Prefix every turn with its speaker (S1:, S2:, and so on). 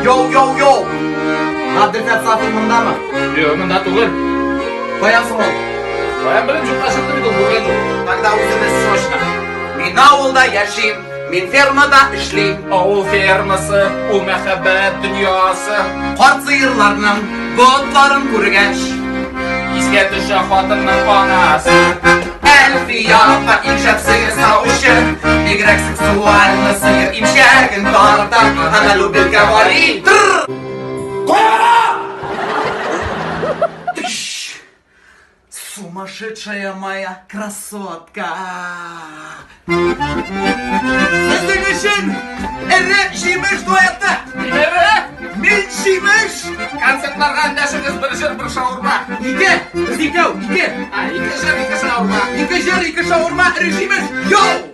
S1: Йоу, йоу, йоу! Габделфәт Сафин мондамы?
S2: Юк, монда түгел.
S1: Кая соң ул?
S2: Каян белим, юкка чыкты бит ул, күргән юк.
S1: Тогда үзебез срочно. Мин авылда яшим, мин фермада эшлим.
S2: Авыл фермасы, ул мәхәббәт дөньясы.
S1: Карт сыерларның ботларын күргәч,
S2: Искә төшә хатынның анасы.
S1: Әлфия апа иң шәп сыер савучы, бигрәк сексуальны сыер имчәген тарта, она любит говорить. Тыщ! Сумасшедшая моя красотка! Сезнең өчен эре җимеш дуэты!
S2: Эре?
S1: Мин җимеш!
S2: Концертларга эндәшегез, бер җыр, бер шаурма.
S1: Ике! Без икәү, ике!
S2: А, ике җыр, ике шаурма.
S1: Ике җыр, ике шаурма, эре җимеш! Йоу!